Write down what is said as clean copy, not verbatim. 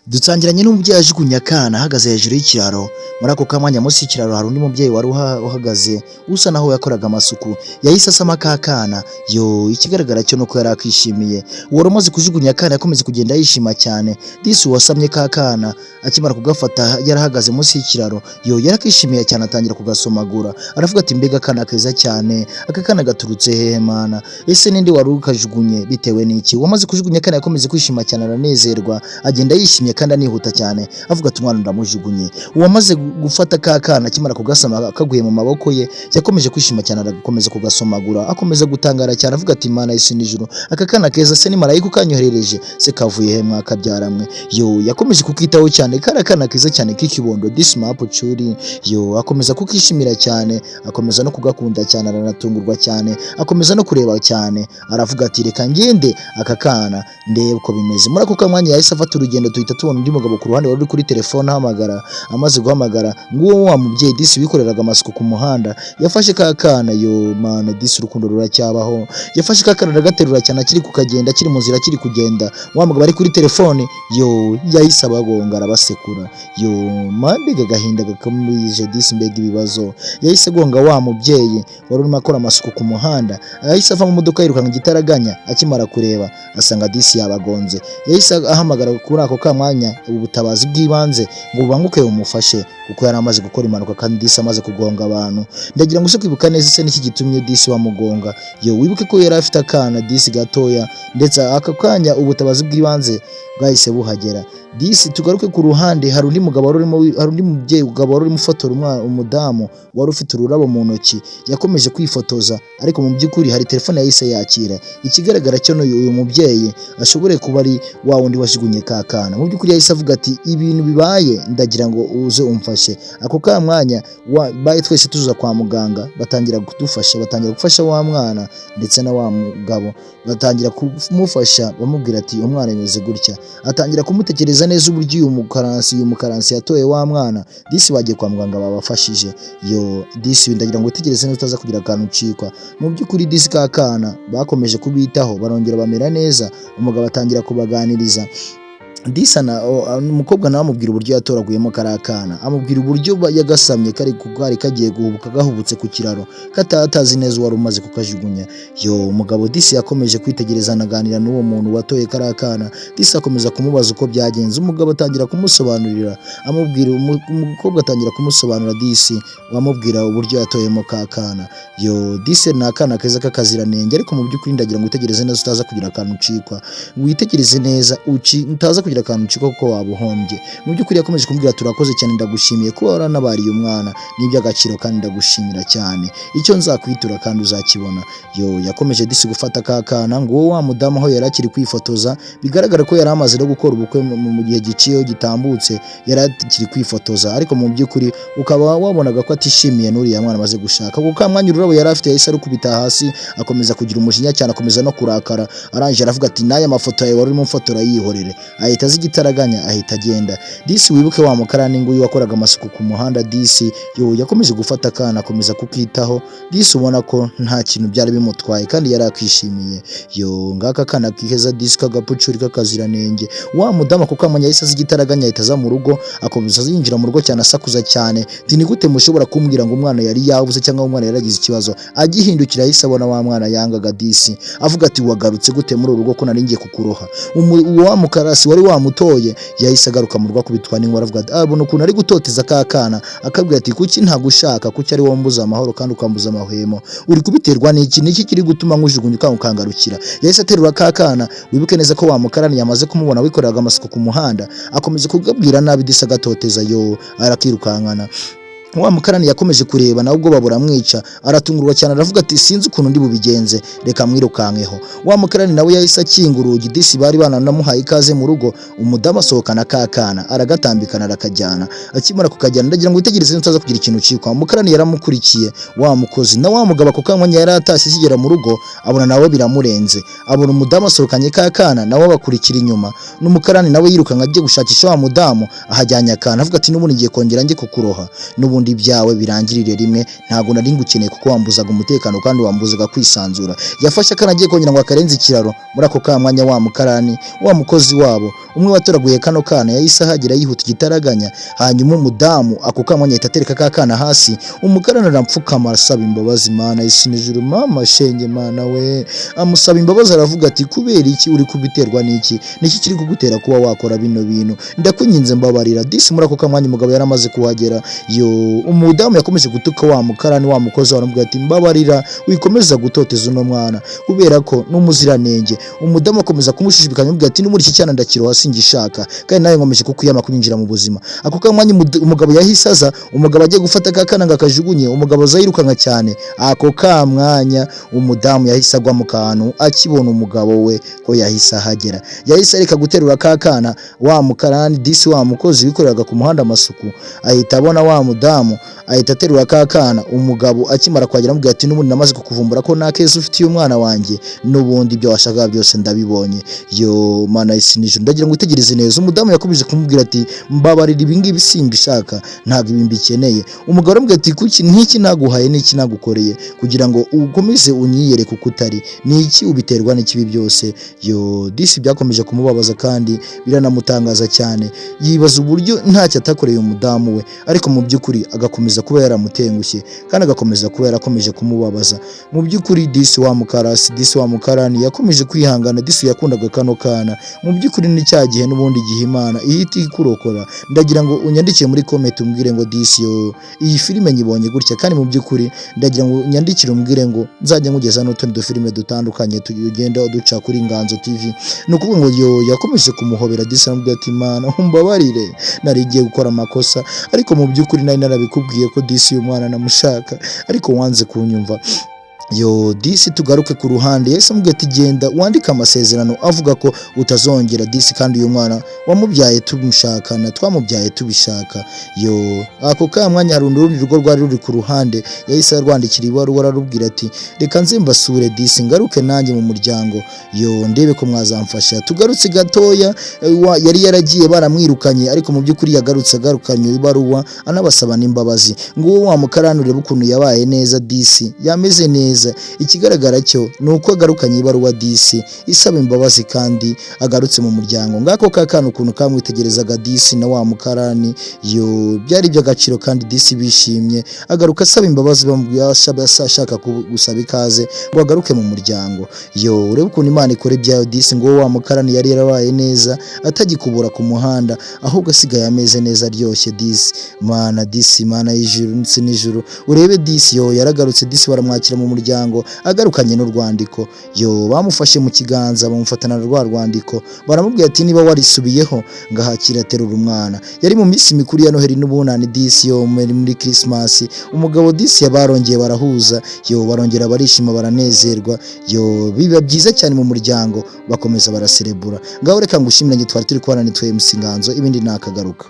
Dutangiranye n'umubyeyi ajugunya akana ahagaze hejuru y'ikiraro. Muri ako kamwanya, munsi y'ikiraro hari undi mubyeyi wari uhagaze usa naho yakoraga amasuku. Yahise asama ka kana. Yo, ikigaragara cyo nuko yari akishimiye. Uwari umaze kujugunya akana yakomeje kugenda yishima cyane. Disi uwasamye ka kana akimara kugafata yarahagaze munsi y'ikiraro. Yo, yarakishimiye cyane, atangira kugasomagura. Aravuga ati: "Mbega akana keza cyane! Aka kana gaturutse hehe, Mana? Ese ninde wari ukajugunye? Bitewe n'iki?" Uwamaze kujugunya akana yakomeje kwishima cyane, aranezerwa, agenda yishimye kandi anihuta cyane, avuga ati: "Umwana ndamujugunye." Uwamaze gufata ka kana akimara kugasama kaguye mu maboko ye, yakomeje kwishima cyane, arakomeza kugasomagura, akomeza gutangara cyane, avuga ati: "Mana y'isi n'ijuru, aka kana keza, se ni marayika ukanyoherereje? Se kavuye he, mwakabyaramwe?" Yo, yakomeje kukitaho cyane. Kari akana keza cyane k'ikibondo, disi mapucuri. Yo, akomeza kukishimira cyane, akomeza no kugakunda cyane, aranatungurwa cyane, akomeza no kureba cyane, aravuga ati: "Reka ngende aka kana ndebe uko bimeze." Muri ako kamwanya yahise afata urugendo, tuhita tubona undi mugabo ku ruhande wari uri kuri telefone ahamagara. Amaze guhamagara, nguwo wa mubyeyi disi wikoreraga amasuku ku muhanda yafashe ka kana. Yo Mana, disi urukundo ruracyabaho! Yafashe ka kana aragaterura cyane, akiri kukagenda, akiri mu nzira, akiri kugenda, wa mugabo ari kuri telefone, yo, yahise abagonga, arabasekura. Yo, mbega agahinda gakomeje disi, mbega ibibazo! Yahise agonga wa mubyeyi wari urimo akora amasuku ku muhanda. Yahise ava mu modoka yirukanka igitaraganya. Akimara kureba asanga disi yabagonze. Yahise ahamagara kuri ako kamwanya ubutabazi bw'ibanze ngo bubanguke bumufashe, kuko yari amaze gukora impanuka kandi disi amaze kugonga abantu. Ndagira ngo use kwibuka neza, ese niki gitumye disi bamugonga? Yo, wibuke ko yari afite akana disi gatoya. Ndetse aka kanya ubutabazi bw'ibanze bwahise buhagera. Disi tugaruke ku ruhande, hari undi mugabo wari urimo, hari undi mubyeyi mugabo wari urimo ufotora umwana, umudamu wari ufite ururabo mu ntoki. Yakomeje kwifotoza, ariko mu by'ukuri hari telefone yahise yakira. Ikigaragara cyo n'uyu mubyeyi ashobore kuba ari wa wundi wajugunye ka kana. Mu by'ukuri yahise avuga ati: "Ibintu bibaye, ndagira ngo uze umfashe." Ako ka mwanya baye twese tuza kwa muganga, batangira kudufasha, batangira gufasha wa mwana ndetse na wa mugabo, batangira kumufasha, bamubwira ati: "Umwana ameze gutya." Atangira kumutekereza neza uburyo uyu mukaransi yatoye wa mwana. Disi bagiye kwa muganga, babafashije. Yo disi, ndagira ngo witegereze neza utaza kugira akantu ucikwa. Mu by'ukuri disi ka kana bakomeje kubitaho, barongera bamera neza. Umugabo atangira kubaganiriza. Disa na umukobwa nawe amubwira uburyo yatoraguyemo kariya kana, amubwira uburyo yagasamye kari kagiye guhubuka, gahubutse ku kiraro, katatazi neza uwari umaze kukajugunya. Yo, umugabo disi yakomeje kwitegereza, anaganira n'uwo muntu watoye kariya kana. Disi akomeza kumubaza uko byagenze. Umugabo atangira kumusobanurira, amubwira, umukobwa atangira kumusobanurira, disi wamubwira uburyo yatoyemo ka kana. Yo disi, ni akana keza k'akaziranenge. Ariko mu by'ukuri ndagira ngo witegereze neza utaza kugira akantu ucikwa. Witegereze neza utaza kugira akantu ucikwa, kuko waba uhombye. Mu by'ukuri yakomeje kumubwira: "Turakoze cyane, ndagushimiye kuba waranabariye umwana, ni iby'agaciro kandi ndagushimira cyane. Icyo nzakwitura kandi uzakibona." Yo, yakomeje disi gufata ka kana. Ngo uwo wa mudamu aho yari akiri kwifotoza, bigaragara ko yari amaze no gukora ubukwe mu gihe giciyeho gitambutse, yari akiri kwifotoza, ariko mu by'ukuri ukaba wabonaga ko atishimiye n'uriya mwana amaze gushaka. Kuko ka mwanya ururabo yari afite yahise arukubita hasi, akomeza kugira umujinya cyane, akomeza no kurakara. Arangije aravuga ati: "N'aya mafoto yawe wari urimo umfotora yihorere." Ahita aza igitaraganya, ahita agenda. Disi wibuke wa mukarani nguyu wakoraga amasuku ku muhanda. Disi yo yakomeje gufata akana, akomeza kukitaho. Disi ubona ko nta kintu byari bimutwaye kandi yari akishimiye. Yo, ngaka akana keza disi k'agapucuri k'akaziranenge. Wa mudamu kuko amanya yahise aza igitaraganya, ahita aza mu rugo, akomeza yinjira mu rugo cyane, asakuza cyane ati: "Ni gute mushobora kumbwira ngo umwana yari yabuze cyangwa umwana yaragize ikibazo?" Agihindukira yahise abona wa mwana yangaga disi, avuga ati: "Wagarutse gute muri uru rugo ko nari ngiye kukuroha?" Wa mukarasi wari wamutoye yahise agaruka mu rugo, akubitwa n'inkuba, aravuga ati, abona ukuntu ari gutoteza ka kana, akabwira ati: "Kuki ntagushaka? Kuki ari wowe mbuza amahoro kandi ukambuza amahwemo? Uri kubiterwa n'iki? Niki kiri gutuma nkujugunya ukangarukira?" Yahise aterura ka kana. Wibuke neza ko wa mukarani yamaze kumubona wikoreraga amasuku ku muhanda, akomeza kugabwira nabi disi, agatoteza. Yo, arakirukankana. Wa mukarani yakomeje kureba nawe, ubwoba buramwica, aratungurwa cyane, aravuga ati: "Sinzi ukuntu ndi bubigenze, reka mwirukankeho." Wa mukarani nawe yahise akinga urugi. Disi bari bananamuhaye ikaze mu rugo. Umudamu asohokana ka kana, aragatambikana, arakajyana. Akimara kukajyana, ndagira ngo witegereze utaza kugira ikintu ucikwa, umukarani yaramukurikiye, wa mukozi na wa mugabo. Ako kanya yari atashye, akigera mu rugo abona nawe biramurenze, abona umudamu asohokanye ka kana, nawe abakurikira inyuma. N'umukarani nawe yirukanka agiye gushakisha wa mudamu ahajyanye akana, avuga ati: "N'ubundi ngiye kongera njye kukuroha n'ubundi." n'ubundi ibyawe birangirire rimwe, ntabwo nari ngukeneye kuko wambuzaga umutekano kandi wambuzaga kwisanzura. Yafashe akana agiye kongera ngo akarenze ikiraro. Muri ako ka mwanya wa mukarani, wa mukozi wabo umwe watoraguye kano kana, yahise ahagera yihuta igitaraganya. Hanyuma umudamu ako ka mwanya ahita atereka ka kana hasi. Umukarani arapfukama arasaba imbabazi. Mana isi n'ijuru, mama shenge, mana we! Amusaba imbabazi, aravuga ati: "Kubera iki uri kubiterwa n'iki? Niki kiri kugutera kuba wakora bino bintu? Ndakwinginze mbabarira." Disi muri ako kamwanya umugabo yaramaze kuhagera. Yo, umudamu yakomeje gutuka wa mukarani, wa mukozi, aramubwira ati: "Mbabarira, wikomeza gutoteza uno mwana kubera ko n'umuziranenge." Umudamu akomeza kumushishikanya, amubwira ati: "N'ubundi iki cyana ndakiroha, singishaka, kandi nawe nkomeje kukwiyama kunyinjira mu buzima." Ako kamwanya umugabo yahise aza. Umugabo agiye gufata ka kana ngo akajugunye, umugabo aza yirukanka cyane. Ako kamwanya umudamu yahise agwa mu kantu akibona umugabo we ko yahise ahagera, yahise areka guterura ka kana. Wa mukarani disi, wa mukozi wikoreraga ku muhanda amasuku, ahita abona wa mudamu, ahita aterura ka kana. Umugabo akimara kuhagera amubwira ati: "N'ubundi namaze kukuvumbura ko nta keza ufitiye umwana wanjye, n'ubundi ibyo washakaga byose ndabibonye." Yo, mana isi n'ijuru, ndagira ngo witegereze neza. Umudamu yakomeje kumubwira ati: "Mbabarira, ibi ngibi simbishaka, ntabwo ibi mbikeneye." Umugabo aramubwira ati: "Kuki? N'iki naguhaye? N'iki nagukoreye kugira ngo ukomeze unyiyereke uko utari? Ni iki ubiterwa n'ikibi byose?" Yo, disi byakomeje kumubabaza kandi biranamutangaza cyane. Yibaza uburyo ntacyo atakoreye umudamu we, ariko mu by'ukuri agakomeza kuba yaramutengushye kandi agakomeza kuba yarakomeje kumubabaza. Mu by'ukuri disi wa mukarasi, disi wa mukarani yakomeje kwihangana. Disi yakundaga kano kana. Mu by'ukuri ni cya gihe n'ubundi gihe Imana ihita ikurokora. Ndagira ngo unyandikire muri comment umbwire ngo: "Disi yo, iyi filime nyibonye gutya." Kandi mu by'ukuri ndagira ngo unyandikire umbwire ngo nzajya nkugeza n'utundi dufilime dutandukanye tugenda duca kuri Inganzo TV. Ni ukuvuga ngo yo, yakomeje kumuhobera disi, aramubwira ati: "Imana umbabarire, nari ngiye gukora amakosa, ariko mu by'ukuri nari narabikubwiye ko disi uyu mwana namushaka, ariko wanze kunyumva." Yo, disi tugaruke ku ruhande, yahise amubwira ati: "Genda wandike amasezerano avuga ko utazongera disi, kandi uyu mwana wamubyaye tumushakana, twamubyaye tubishaka." Yo, ako ka mwanya hari urundi rugo rwari ruri ku ruhande, yahise arwandikira ibaruwa, ararubwira ati: "Reka nze mbasure disi, ngaruke nanjye mu muryango, yo ndebe ko mwazamfasha." Tugarutse gatoya, yari yaragiye baramwirukanye, ariko mu by'ukuri yagarutse agarukanye ibaruwa anabasaba n'imbabazi. Nguwo wa mukarani, urebe ukuntu yabaye neza disi, yameze neza. Ikigaragara cyo ni uko agarukanye ibaruwa disi isaba imbabazi kandi agarutse mu muryango. Ngako ka kana ukuntu kamwitegerezaga disi na wa mukarani, yo byari iby'agaciro kandi disi bishimye. Agaruka asaba imbabazi, bamubwira ashaka gusaba ikaze ngo agaruke mu muryango. Yo, urebe ukuntu Imana ikora ibyayo disi. Ngo wa mukarani yari yarabaye neza, atagikubura ku muhanda, ahubwo asigaye ameze neza, aryoshye disi. Mana disi, mana y'ijuru ndetse n'ijuru, urebe disi, yo yaragarutse disi, baramwakira mu muryango agarukanye n'urwandiko. Yo, bamufashe mu kiganza, bamufatana rwa rwandiko, baramubwira ati: "Niba warisubiyeho, ngahakira aterura umwana." Yari mu minsi mikuru ya Noheli n'Ubunani disi, yo muri Christmas. Umugabo disi yabarongeye barahuza, yo barongera barishima, baranezerwa, yo biba byiza cyane mu muryango, bakomeza baraserebura. Ngaho reka ngushimire, njye twari turi kubana nitwe MC Nganzo, ibindi nakagaruka.